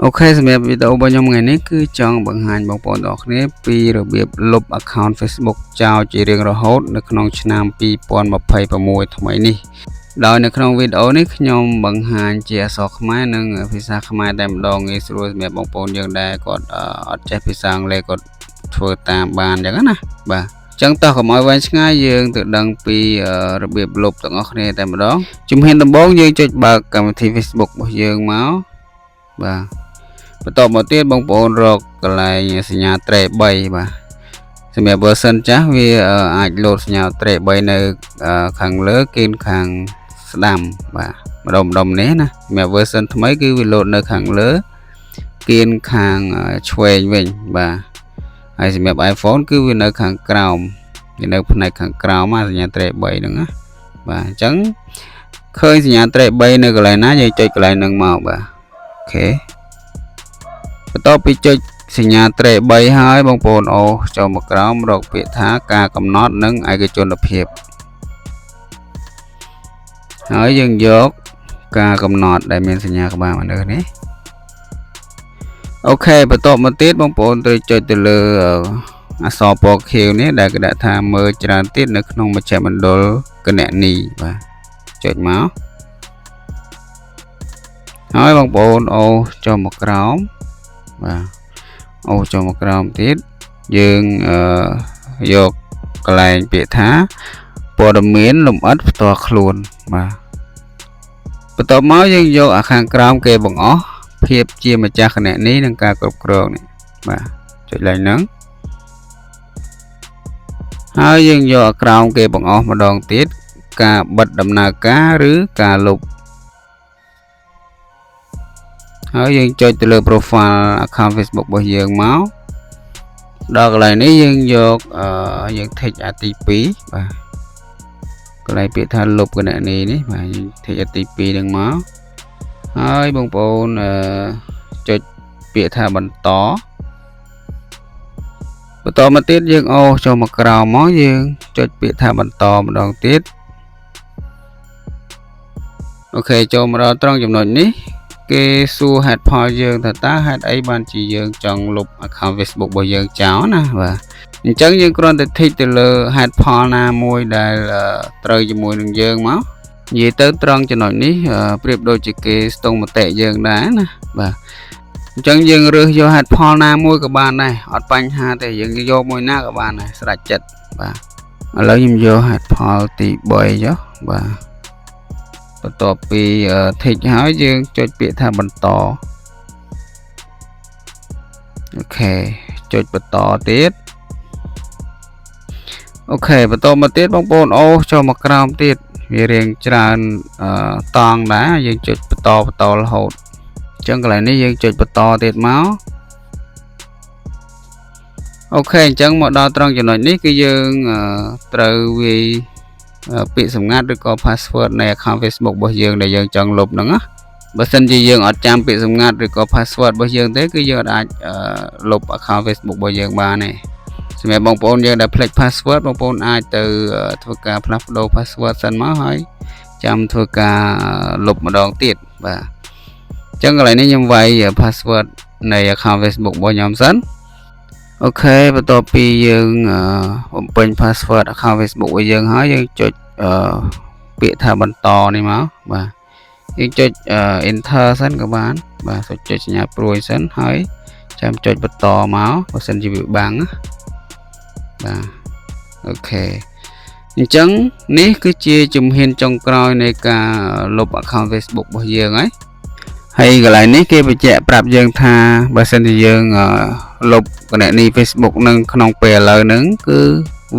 OK សម្រាប់វីដេអូរបស់ខ្ញុំថ្ងៃនេះគឺចង់បង្ហាញបងប្អូនទាំងអស់គ្នាពីរបៀបលុប account Facebook ចោលជារៀងរហូតនៅក្នុងឆ្នាំ2026ថ្មីនេះដោយនៅក្នុងវីដេអូនេះខ្ញុំបង្ហាញជាអក្សរខ្មែរនិងភាសាខ្មែរតែម្ដងងាយស្រួលសម្រាប់បងប្អូនយើងដែលគាត់អត់ចេះភាសាអង់គ្លេសគាត់ធ្វើតាមបានអញ្ចឹងណាបាទចឹងតោះកុំឲ្យវែងឆ្ងាយយើងទៅដឹងពីរបៀបលុបទាំងអស់គ្នាតែម្ដងជំហានដំបូងយើងចុចបើកកម្មវិធី Facebook របស់យើងមកបាទបន្តមកទៀតបងប្អូនរកកន្លែងសញ្ញាត្រេ3បាទសម្រាប់ version ចាស់វាអាចលោតសញ្ញាត្រេ3នៅខាងលើគៀនខាងស្ដាំបាទម្ដុំម្ដុំនេះណាសម្រាប់ version ថ្មីគឺវាលោតនៅខាងលើគៀនខាងឆ្វេងវិញបាទហើយសម្រាប់ iPhone គឺវានៅខាងក្រោមវានៅផ្នែកខាងក្រោមសញ្ញាត្រេ3ហ្នឹងណាបាទអញ្ចឹងឃើញសញ្ញាត្រេ3នៅកន្លែងណាយើងចុចកន្លែងហ្នឹងមកបាទ OK បន្ទាប់ពីចុចសញ្ញាត្រេ3ហើយបងប្អូនអូសចូលមកក្រោមរកពាក្យថាការកំណត់និងឯកជនភាពហើយយើងយកការកំណត់ដែលមានសញ្ញាក្បាលមនុស្សនេះOK បន្ទាប់មកទៀតបងប្អូនត្រូវចុចទៅលើអក្សរពណ៌ខៀវនេះដែលគេដាក់ថាមើលច្រើនទៀតនៅក្នុងមជ្ឈមណ្ឌលគណនីបាទចុចមកហើយបងប្អូនអូសចុះមកក្រោមបាទអូសចុះមកក្រោមទៀតយើងអឺយកកន្លែងពាក្យថាព័ត៌មានលម្អិតផ្ទាល់ខ្លួនបាទបន្ទាប់មកយើងយកអាខាងក្រោមគេបង្អស់ភាពជាម្ចាស់គណនីនិងការគ្រប់គ្រងនេះបាទចុចឡើងហ្នឹងហើយយើងយកអាក្រោមគេបង្អស់ម្ដងទៀតការបិទដំណើរការឬការលុបហើយយើងចុចទៅលើ profile account Facebook របស់យើងមកដល់កន្លែងនេះយើងយកយើង tick អាទី2បាទកន្លែងពាក្យថាលុបគណនីនេះបាទយើង tick អាទី2នឹងមកហើយបងប្អូនអឺចុចពាក្យថាបន្តបន្តមកទៀតយើងអូសចូលមកក្រោមមកយើងចុចពាក្យថាបន្តម្ដងទៀត OK ចូលមកដល់ត្រង់ចំណុចនេះគេសួរហេតុផលយើងថាតើហេតុអីបានជាយើងចង់លុប account Facebook របស់យើងចោលណាបាទអញ្ចឹងយើងគ្រាន់តែ tick ទៅលើហេតុផលណាមួយដែលត្រូវជាមួយនឹងយើងមកនិយាយទៅត្រង់ចំណុចនេះប្រៀបដូចជាគេស្ទង់មតិយើងដែរណាបាទអញ្ចឹងយើងរើសយកហេតុផលណាមួយក៏បានដែរអត់បញ្ហាទេយើងយកមួយណាក៏បានដែរស្រេចចិត្តបាទឥឡូវខ្ញុំយកហេតុផលទី3ចុះបាទបន្ទាប់ពី tick ហើយយើងចុចពាក្យថាបន្ត OK ចុចបន្តទៀត OK បន្តមកទៀតបងប្អូនអូសចូលមកក្រោមទៀតវារៀងច្រើនតង់ដែរយើងចុចបន្តបន្តរហូតអញ្ចឹងកន្លែងនេះយើងចុចបន្តទៀតមក OK អញ្ចឹងមកដល់ត្រង់ចំណុចនេះគឺយើងត្រូវវាយពាក្យសម្ងាត់ឬក៏ password នៃ account Facebook របស់យើងដែលយើងចង់លុបហ្នឹងណាបើសិនជាយើងអត់ចាំពាក្យសម្ងាត់ឬក៏ password របស់យើងទេគឺយើងអាចលុប account Facebook របស់យើងបានទេសម្រាប់បងប្អូនយើងដែលភ្លេច password បងប្អូនអាចទៅធ្វើការផ្លាស់ប្ដូរ password សិនមកហើយចាំធ្វើការលុបម្ដងទៀតបាទអញ្ចឹងកន្លែងនេះខ្ញុំវាយ password នៃ account Facebook របស់ខ្ញុំសិន OK បន្ទាប់ពីយើងបំពេញ password account Facebook របស់យើងហើយយើងចុចពាក្យថាបន្តនេះមកបាទយើងចុច enter សិនក៏បាន បាទចុចសញ្ញាព្រួយសិនហើយចាំចុចបន្តមកបើសិនជាវាបាំងណាបាទ OK អញ្ចឹងនេះគឺជាជំហានចុងក្រោយនៃការលុប account Facebook របស់យើងហើយហើយកន្លែងនេះគេបញ្ជាក់ប្រាប់យើងថាបើសិនជាយើងលុបគណនី Facebook នឹងក្នុងពេលឥឡូវហ្នឹងគឺ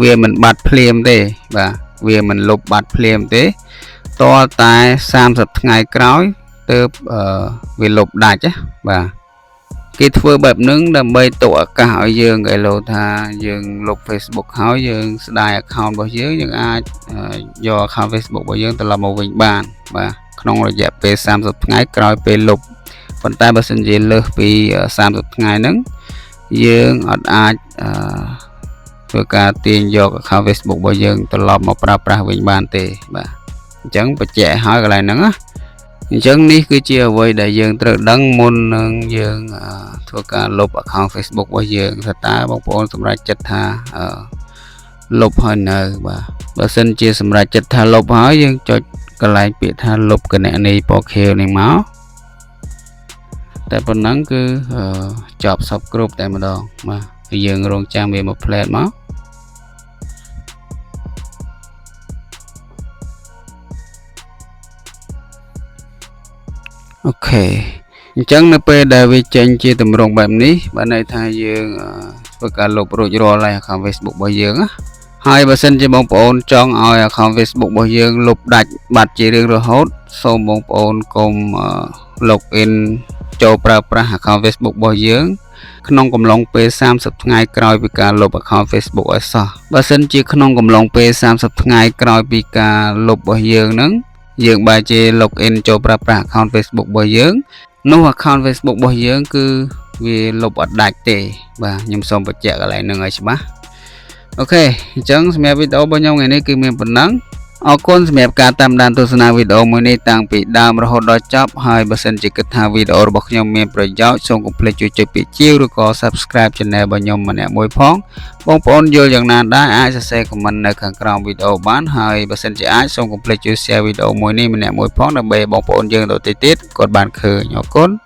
វាមិនបាត់ភ្លាមទេបាទវាមិនលុបបាត់ភ្លាមទេតតែ30ថ្ងៃក្រោយទើបវាលុបដាច់ណាបាទគេធ្វើបែបហ្នឹងដើម្បីទុកឱកាសឲ្យយើងគេលោថាយើងលុប Facebook ហើយយើងស្ដាយ account របស់យើងយើងអាចយក account Facebook របស់យើងត្រឡប់មកវិញបានបាទក្នុងរយៈពេល30ថ្ងៃក្រោយពេលលុបប៉ុន្តែបើសិនជាលើសពី30ថ្ងៃហ្នឹងយើងអត់អាចធ្វើការទាញយក account Facebook របស់យើងត្រឡប់មកប្រើប្រាស់វិញបានទេបាទអញ្ចឹងបញ្ជាក់ឲ្យកន្លែងហ្នឹងណា។ អញ្ចឹងនេះគឺជាអ្វីដែលយើងត្រូវដឹងមុននឹងយើងធ្វើការលុប account Facebook របស់យើងថាតើបងប្អូនសម្រេចចិត្តថាលុបហើយនៅបាទបើសិនជាសម្រេចចិត្តថាលុបហើយយើងចុចកន្លែងពាក្យថាលុបគណនីពណ៌ខៀវនេះមកតែប៉ុណ្ណឹងគឺចប់សពគ្រប់តែម្ដងបាទហើយយើងរងចាំវាមួយភ្លែតមក OK អញ្ចឹងនៅពេលដែលវាចេញជាទម្រង់បែបនេះបានន័យថាយើងធ្វើការលុបរួចរាល់ហើយ account Facebook របស់យើងណាហើយបើសិនជាបងប្អូនចង់ឲ្យ account Facebook របស់យើងលុបដាច់បាត់ជារៀងរហូតសូមបងប្អូនកុំ log in ចូលប្រើប្រាស់ account Facebook របស់យើងក្នុងកំឡុងពេល30ថ្ងៃក្រោយពីការលុប account Facebook ឲ្យសោះបើសិនជាក្នុងកំឡុងពេល30ថ្ងៃក្រោយពីការលុបរបស់យើងហ្នឹងយើងបែរជា log in ចូលប្រើប្រាស់ account Facebook របស់យើងនោះ account Facebook របស់យើងគឺវាលុបអត់ដាច់ទេបាទខ្ញុំសូមបញ្ជាក់កន្លែងហ្នឹងឲ្យច្បាស់ OK អញ្ចឹងសម្រាប់វីដេអូរបស់ខ្ញុំថ្ងៃនេះគឺមានប៉ុណ្ណឹងអរគុណសម្រាប់ការតាមដានទស្សនាវីដេអូមួយនេះតាំងពីដើមរហូតដល់ចប់ហើយបើសិនជាគិតថាវីដេអូរបស់ខ្ញុំមានប្រយោជន៍សូមកុំភ្លេចជួយចុចពាក្យជាវឬក៏ Subscribe Channel របស់ខ្ញុំម្នាក់មួយផងបងប្អូនយល់យ៉ាងណាដែរអាចសរសេរ comment នៅខាងក្រោមវីដេអូបានហើយបើសិនជាអាចសូមកុំភ្លេចជួយ share វីដេអូមួយនេះម្នាក់មួយផងដើម្បីបងប្អូនយើងដទៃទៀតគាត់បានឃើញអរគុណ។